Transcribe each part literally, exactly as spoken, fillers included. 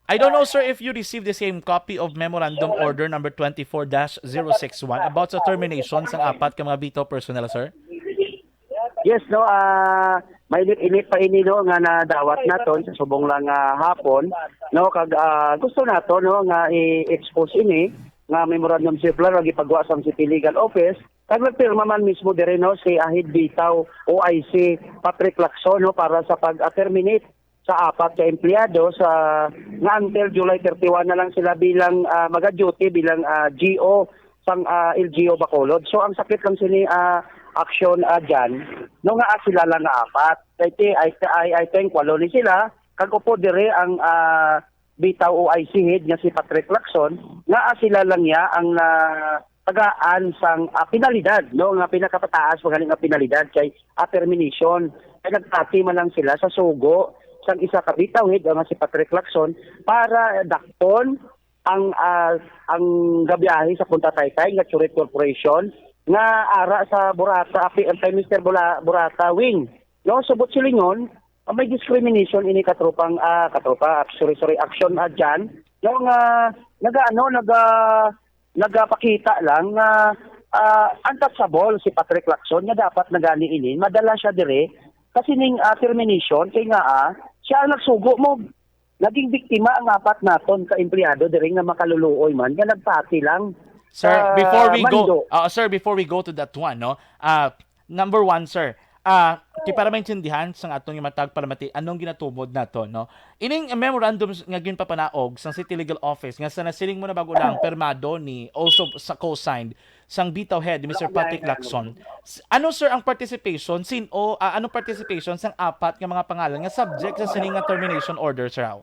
I don't know, sir, if you received the same copy of Memorandum Order number twenty-four dash zero six one about sa termination sang apat ka mga bitaw personnel, sir. Yes, no, ah, mainit-init pa ini, no, nga nadawat naton sa subong lang nga hapon, no, kag ah, gusto nato, no, nga i-expose ini nga memorandum circular nga gipagawa sang City Legal Office, kag nagpirma man mismo diri, no, si Ahid Bitaw, O I C, Patrick Lacson, no, para sa pag-terminate sa apat ka empleyado sa nga until July thirty-one na lang sila bilang ah, maga-duty bilang ah, G O sang ah, L G U Bacolod. So ang sakit lang sini ah, action ah, dyan, no, nga ah, sila lang nga apat. Kay ti- I, I, I think walo ni sila, kag upod diri ang ah, bitaw O I C head nga si Patrick Lacson, nga ah, sila lang niya ang na tagaan sang ah, penalidad, no, nga pinakapataas pa gani nga penalidad kay ah, termination. Kay nagpati man lang sila sa sugo sang isa ka bitaw head nga si Patrick Lacson para dakpon ang ah, ang gabiyahe sa Punta Taytay nga Churit Corporation nga ara sa Burata, api- kay Mister Bula, Burata Wing. No, subot silingon, ah, may discrimination ini katropang ah, katropa, sorry, sorry, action ah, dyan. No, nga nagaano, naga nagapakita lang nga ah, untouchable si Patrick Lacson nga dapat na gani ini madala siya dire kasi ning ah, termination kay nga ah, siya ang nagsugo mo. Naging biktima ang apat naton ka empleyado diri nga makaluluoy man nga nagpati lang. Sir, sa before we mando. go, uh, sir, before we go to that one, no? Uh, number one, sir, uh, kay para maintindihan sang aton nga matag palamati, anong ginatumod nato, no? Ining memorandum nga ginpapanaog sang City Legal Office nga sa nasiling mo na bago lang permado ni also sa co-signed sang bitaw head ni Mister Patrick Lacson. S- Ano, sir, ang participation sin o ah, ano participation sang apat nga mga pangalan nga subject sa sining nga termination order, sir? How?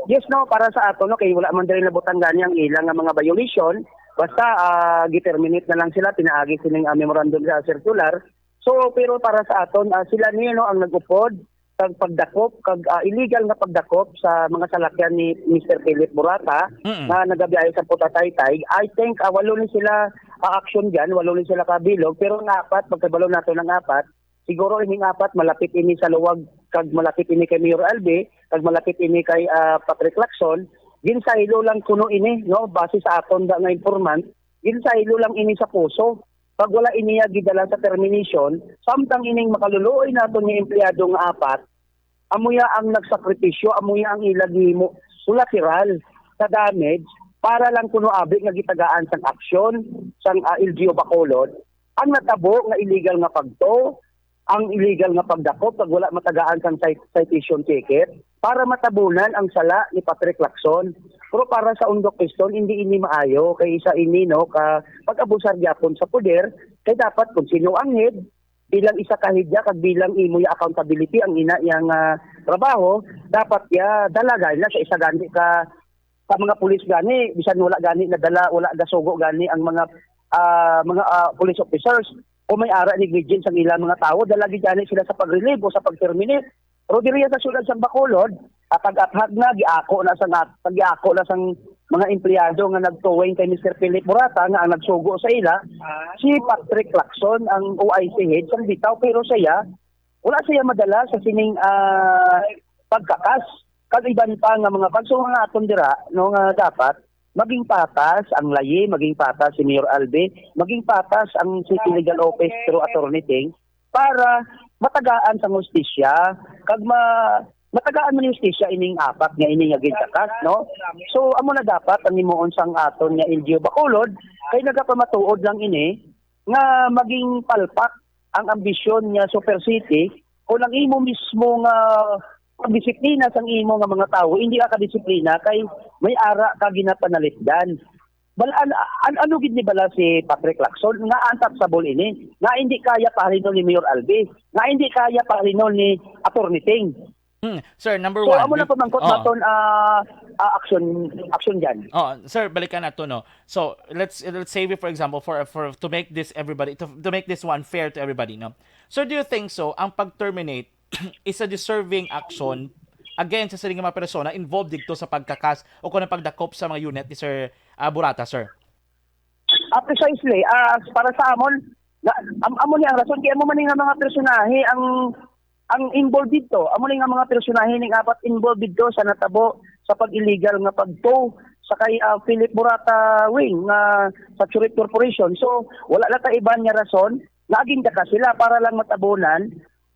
Yes, no, para sa ato, no, kay wala man diri nabutang gani ang ilang nga mga violation. Basta ah, gi-terminate na lang sila, pinaagi sining ah, memorandum sa circular. So, pero para sa aton, ah, sila ni, no, ang nag-upod kag pagdakop, kag ah, illegal nga pagdakop sa mga salakyan ni Mister Philip Burata Mm-mm. nga nagabiyahe sa Putataytay. I think ah, walo ni sila ka-action dyan, walo ni sila kabilog, pero ang apat, pagkabalo nato ng apat, siguro ining apat, malapit ini sa luwag, kag malapit ini kay Mayor Albi, kag malapit ini kay ah, Patrick Lacson, ginsaylo lang kuno ini, no, base sa aton da nga informant, ginsaylo lang ini sa puso. Pag wala iniya gidala sa termination, samtang ining makaluluoy naton nga empleyado nga apat, amuya ang nagsakripisyo, amuya ang ila gihimo, collateral sa damage para lang kuno abi nga gitagaan sang aksyon sang ah, L G U Bacolod ang natabo nga illegal nga pagto, ang illegal nga pagdakop kag wala matagaan sang cit- citation ticket para matabunan ang sala ni Patrick Lacson. Pero para sa Undok Piston, hindi ini maayo kay isa ini, no, ka pag-abusar gyapon sa poder. Kay dapat kung sino ang head, bilang isa ka head ya kag bilang imo ya accountability ang ina yang ah, trabaho, dapat ya dala gani na sa isa gani ka sa mga pulis gani, bisan wala gani nadala, wala gasugo gani ang mga ah, mga ah, police officers o may ara negligence ang ilang mga tawo, dala gid gani sila sa pag-relieve o sa pag-terminate. Pero diri sa siyudad sa Bacolod, ah, pag-athag na, giako na sa nga, pag-giako na sang mga empleyado nga nagtuwing kay Mister Philip Murata nga ang nagsugo sa ila, si Patrick Lacson ang O I C head sang bitaw, pero siya wala siya madala sa sining ah, pagkakas kag iban pa nga mga pagsungaton dira, no, nga dapat maging patas ang layi, maging patas si Mayor Albi, maging patas ang City Legal Office through Attorney Ting para matagaan sang hustisya kag ma matagaan man hustisya ining apat nga ini nga gintakas, no? So amo na dapat ang himuon sang aton nga L G U Bacolod kay nagapamatuod lang ini nga maging palpak ang ambisyon nga Super City kung ang imo mismo nga pagdisiplina sang imo nga mga tawo hindi ka kadisiplina kay may ara ka ginapanalipdan. Bal an, an, ano gid ni bala si Patrick Lacson nga untouchable ini, nga hindi kaya pahalino ni Mayor Albi, nga hindi kaya pahalino ni Attorney Ting? Hmm. Sir, number So one. amo na be- pamangkot oh. naton ah ah, action action dyan. Oh, sir, balikan nato, no. So, let's let's say we, for example, for for to make this everybody to, to make this one fair to everybody, no. Sir, do you think so ang pag-terminate is a deserving action against sa sining mga persona involved dito sa pagkakas o kung pagdakop sa mga unit ni Sir ah, Burata, sir? Ah, precisely. Ah, para sa amon, na, am, amo ni ang rason kaya amo man ni nga mga personahe ang ang involved dito, amo ni nga mga personahe ning apat involved dito sa natabo sa pag-illegal nga pag-tow sa kay, ah, Philip Burata Wing nga sa Churit Corporation. So, wala na ta iban nga rason nga agindaka sila para lang matabunan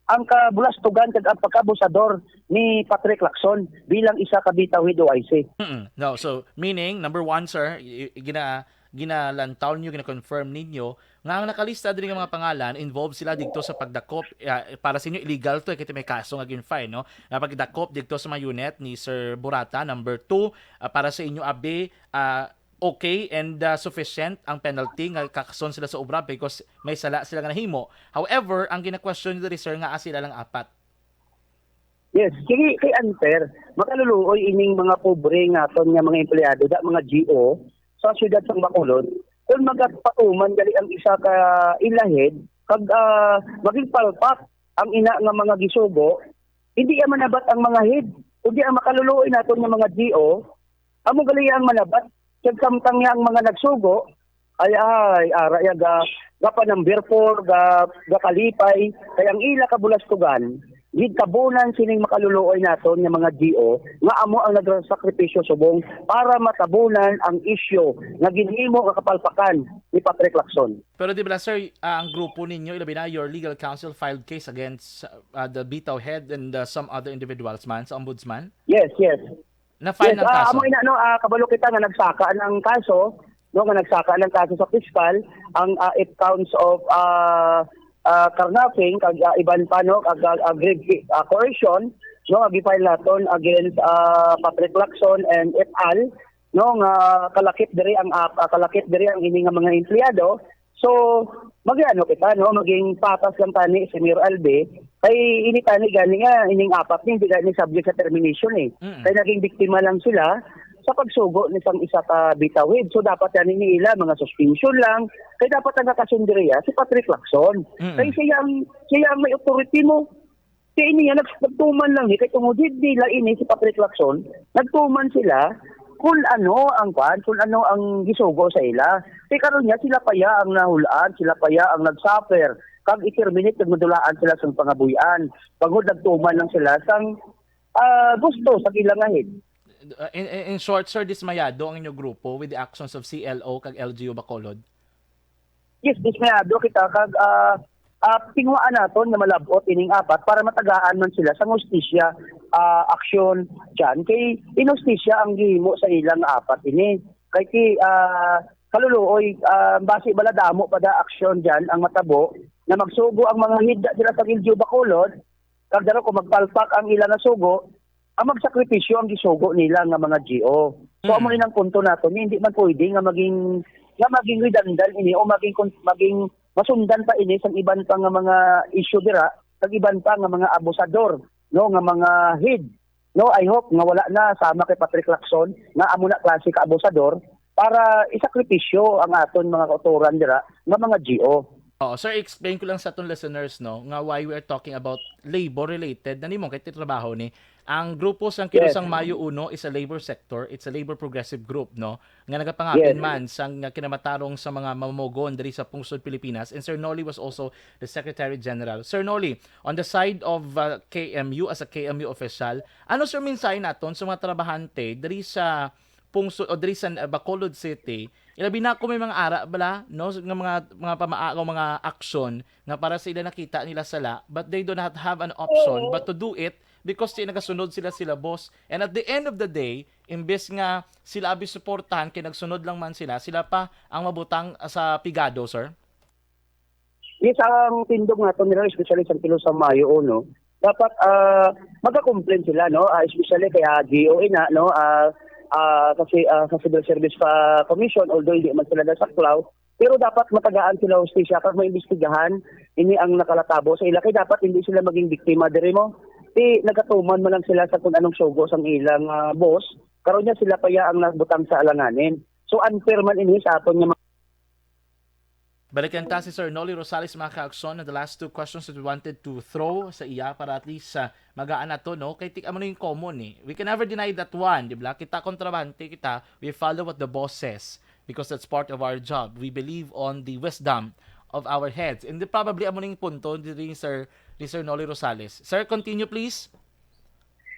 ang kabulastugan kag ang pagkaabusador ni Patrick Lacson bilang isa ka bitaw head O I C. Mm-mm. No, so, meaning, number one, sir, i-, i-, gina-, ginalantaw ninyo, gina-confirm ninyo nga ang nakalista diri nga mga pangalan, involved sila dito sa pagdakop. Ah, para sa inyo, illegal to, eh, kay may kaso nga gin-file, no? Nga pagdakop dito sa mga unit ni Sir Burata. Number two, ah, para sa inyo, abi, ah, okay and, ah, sufficient ang penalty nga kakason sila sa obra because may sala sila nga nahimo. However, ang gina-question diri, sir, nga sila lang apat. Yes, kini kay unfair. Makaluluoy ining mga pobre nga aton nga mga empleyado, da, mga G O sa siyudad sang Bacolod, kung magapatuman gali ang isa ka ila head, kag, ah, maging palpak ang ina nga mga gisugo, hindi iya manabat ang mga head, kundi ang makaluluoy naton nga mga G O, amo gali ang manabat. Kag samtang niya ang mga nagsugo, ay, ay, ara ya ga, ga pa number four, ga, ga kalipay, kay ang ila kabulastugan, gitabunan sining makaluluoy naton nga mga G O, nga amo ang nagsakripisyo subong para matabunan ang isyu nga ginhimo nga kapalpakan ni Patrick Lacson. Pero di ba, sir, ah, ang grupo ninyo, ilabi na your legal counsel, filed case against, ah, the Bitaw Head and, ah, some other individuals man sa ombudsman? Yes, yes. Na-file Yes, ng ah, kaso? Amo ina, no, ah, kabalo kita nga nagsaka ng kaso, no, nga nagsaka ng kaso sa piskal ang, ah, eight counts of, ah, ah, carnapping, kag, ah, iban pa, no, kag, ah, ah, grave, ah, coercion, no, nga gi-file naton against, ah, Patrick Lacson and et al, no, nga kalakip diri ang, ah, ah, kalakip diri ang ini nga mga empleyado. So, mag-ano kita, no? Maging patas lang tani, Señor Albi. Kay ini tani gani nga, ining apat ni, hindi gani subject sa termination, eh. Mm. Kay naging biktima lang sila sa pagsugo ni sang isa ka bitaw head. So, dapat gani ni ila, mga suspension lang. Kay dapat ang kakasundiriya, si Patrick Lacson. Mm. Kay siya ang, siya ang may authority mo. Kay ini nga, nag-, nagtuman lang ni, kay tungod hindi nila ini si Patrick Lacson, nagtuman sila kung ano ang kwan, kung ano ang gisugo sa ila. Kay karon niya, sila pa ya ang nahulaan, sila pa ya ang nag-suffer, kag i-terminate, kag madulaan sila sa pangabuy-an. Pagod nagtuman lang sila sang, ah, gusto sa ilang nga head. Uh, in, in, in short, sir, dismayado ang inyo grupo with the actions of C L O kag L G U Bacolod? Yes, dismayado kita kag, ah, ah, tinguhaan naton nga malab-ot ining apat para matagaan man sila sang hustisya, ah, aksyon dyan. Kay inhustisya ang gihimo sa ilang apat ini. Kay ti, ah, kaluluoy, ah, basi bala damo pa da aksyon dyan ang matabo nga magsugo ang mga hidda sila sa Gilgio Bacolod, kag daro kung magpalpak ang ila nga sugo, ang magsakripisyo ang gisugo nila nga mga G O. So, Mm. amo ni ang punto nato, ni hindi man pwede nga maging, nga maging redundant ini o maging kon-, maging masundan pa ini sang iban pa nga mga issue dira, sang iban pa nga mga abusador, no, nga mga head. No, I hope nga wala na sama kay Patrick Lacson nga amo na klase ka abusador para isakripisyo ang aton mga kautoran dira nga mga G O. Oo, sir, explain ko lang sa aton listeners, no, nga why we are talking about labor-related na nimo kay trabaho ni. Ang grupo sang Kilusang Yes. Mayo Uno is a labor sector, it's a labor progressive group, no, nga nagapangapin Yes. man sang kinamatarong sa mga mamumugon diri sa pungsod Pilipinas, and Sir Nolly was also the Secretary General. Sir Nolly, on the side of, uh, K M U, as a K M U official, ano, sir, mensahe naton sa mga trabahante diri sa pungsod o diri sa, uh, Bacolod City, ilabi na kung may mga ara bala, no, nga mga, mga pamaa o mga aksyon nga para sa ila nakita nila sala, but they do not have an option Oo. but to do it because ti nagasunod sila sila boss. And at the end of the day, imbes nga sila abi suportahan kay nagsunod lang man sila, sila pa ang mabutang sa pigado, sir? Yes, ang tindog nato nila, especially sa Kilusang Mayo Uno, dapat, ah, maga-complain sila, no? Ah, especially kay, ah, G O ina, no? Ah, ah, kasi, ah, sa Civil Service pa Commission, although hindi man sila nasaklaw, pero dapat matagaan sila hustisya kag maimbestigahan ini ang nakalatabo sa ila. Kay dapat hindi sila maging biktima diri mo. Ti nagatuman man lang sila sa kung anong sugo sang ilang, ah, boss. Karon niya sila pa ya ang nagbutang sa alanganin. So unfair man ini sa aton nga mga Balikan ta si Sir Nolly Rosales, mga kaagson, na the last two questions that we wanted to throw sa iya para at least, ah, magaan na to, no? Kay tik-, amo na yung common, eh. We can never deny that one, di ba? Kita kontrabante, kita, we follow what the boss says because that's part of our job. We believe on the wisdom of our heads. And probably amo ning punto diri ni Sir, ni Sir Nolly Rosales. Sir, continue please.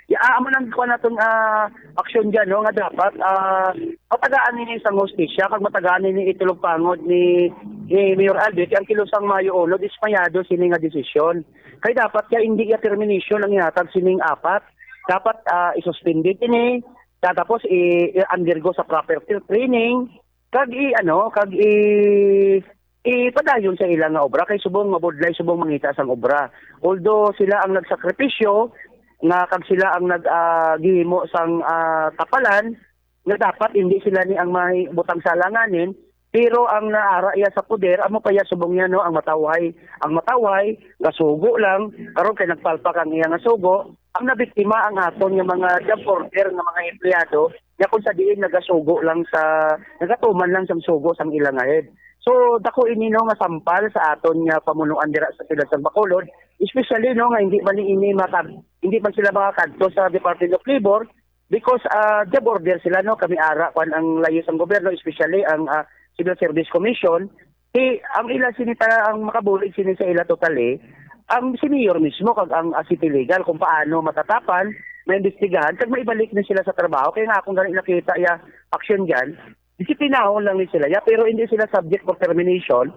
Ya, ah, amo nang kuha naton, ah, aksyon dyan, no, nga dapat, ah, matagaan nini sang hustisya, kag matagaan nini itulog pangod ni, ni Mayor Albi, kay ang kilusang Mayo uno, dismayado sini nga desisyon. Kay dapat kaya hindi ya termination ang ihatag sining apat. Dapat, ah, isuspended ini, tapos i, i-undergo sa proper tra-, training, kag i, ano, kag i, ipadayon sa ila nga obra, kay subong mabudlay, subong mangita sang obra. Although sila ang nagsakripisyo, nga kag sila ang nag, ah, gihimo sang, ah, kapalan, nga dapat hindi sila ni ang may butang sa alanganin, pero ang naara iya sa poder, amo pa iya subong niya, no, ang matawhay, ang matawhay, gasugo lang, karon kay nagpalpak ang iya nga sugo, ang nabiktima ang aton nga mga job order nga mga empleyado, nga kung sa diin nagasugo lang sa, nagatuman lang sang sugo sang ila nga head. So, dako ini, no, nga sampal sa aton nga pamunuan dira sa siyudad sang Bacolod, especially, no, nga hindi man ini makag-, hindi man sila makakadto sa Department of Labor because, ah, job order sila, no, kami ara kwan ang layo sang gobyerno, especially ang, ah, Civil Service Commission. Ti ang ila sini ta-, ang makabulig sini sa ila totally, ang si mayor mismo kag ang, ah, city legal kung paano matatapan, maimbestigahan, kag maibalik na sila sa trabaho. Kaya nga akong gani nakita ya action dyan, disiplinaho lang ni sila ya, pero hindi sila subject for termination.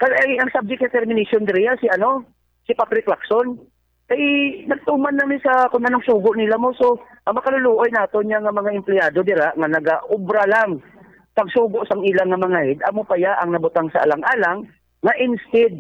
Kag ay, ang subject sa termination diri ya si ano, si Patrick Lacson. Kay nagtuman lang ni sa kung anong sugo nila mo. So, ang makaluluoy naton niya nga mga empleyado dira nga nagaobra lang pagsugo sang ila nga mga head, amo pa ya ang nabutang sa alang-alang nga instead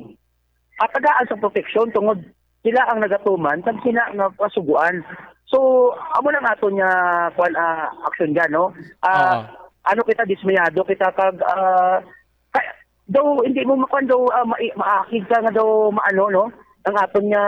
at tagaan sa proteksyon tungod sila ang nagatuman kag sila nga pasuguan. So, amo lang aton nga kwan, ah, aksyon dyan, no? Ah, Oo. Ano kita, dismayado kita kag, ah, ka-, daw hindi mo makuan daw, ah, mai-, maakig ka nga daw maano, no? Ang aton nga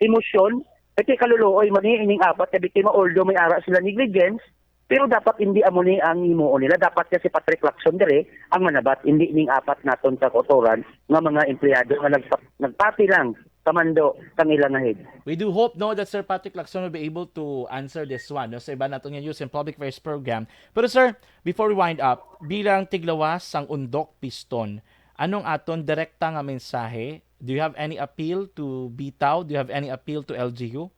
emosyon, kay kaluluoy man ni ining apat ka biktima, although may ara sila negligence, pero dapat hindi amo ni ang himuon nila. Dapat nga si Patrick Lacson diri ang manabat, hindi ning apat naton ka kautoran nga mga empleyado nga nagpa-, nagpati lang kamando sang ila nga head. We do hope, no, that Sir Patrick Lacson will be able to answer this one, no, sa iba naton nga News and Public Affairs program. Pero sir, before we wind up, bilang tiglawas sang Undok Piston, anong aton direkta nga mensahe? Do you have any appeal to BITAO? Do you have any appeal to L G U?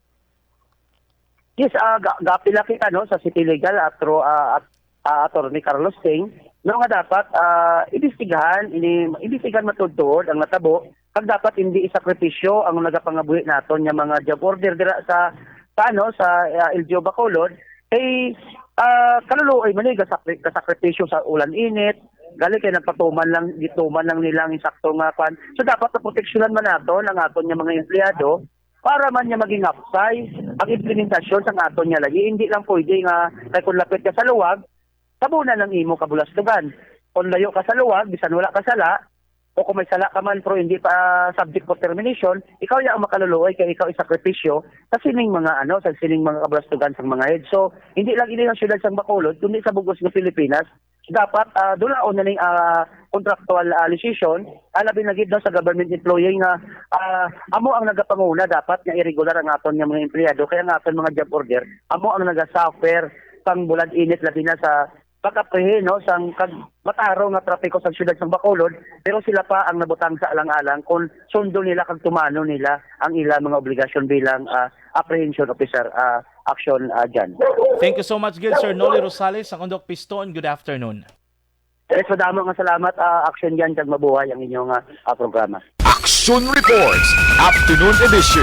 Yes, ah, ga-, gaapila kita, no, sa City Legal at ro-, ah, at, ah, Attorney Carlos Ting, no, nga dapat, ah, imbestigahan, ini, imbestigahan matuod-tuod ang natabo, kag dapat hindi isakripisyo ang nagapangabuhi naton nga mga job order dira sa, sa, ano, sa, ah, L G U Bacolod, kay, ah, kaluluoy man ni gasakri-, gasakripisyo sa ulan init, gali kay nagpatuman lang, gituman lang nila ang insakto nga kwan. So, dapat naproteksyonan man naton ang aton nga mga empleyado, para man niya maging hapsay ang implementasyon sang aton nga lagi. Hindi lang pwede nga kay kung lapit ka sa luwag, tabunan ang imo kabulastugan. Kung layo ka sa luwag, bisan wala ka sala, o kung may sala ka man pero hindi pa subject for termination, ikaw ya ang makaluluoy kay ikaw isakripisyo sa sining mga ano, sa sining mga kabulastugan sang mga head. So, hindi lang ini ang siyudad sang Bacolod, kundi sa bug-os nga Pilipinas, dapat, ah, dulaon na ning, ah, contractual, ah, rescission, ah, labi na gid, no, sa government employee nga, ah, amo ang nagapanguna dapat nga irregular ang aton nga mga empleyado, kaya ang aton mga job order amo ang nagasuffer sang bulad init, labi na sa pag-aprehe, no, sang kag matarong nga trapiko sa siyudad sang Bacolod, pero sila pa ang nabutang sa alang-alang kung sundon nila kag tumano nila ang ila mga obligasyon bilang, ah, apprehension officer, ah, action, ah, dyan. Thank you so much, good Sir Nolly Rosales, ang Undok Piston. Good afternoon. Yes, madamo nga salamat, ah, Action Jan, kag mabuhay ang inyong, ah, ah, programa. Action Reports, Afternoon Edition.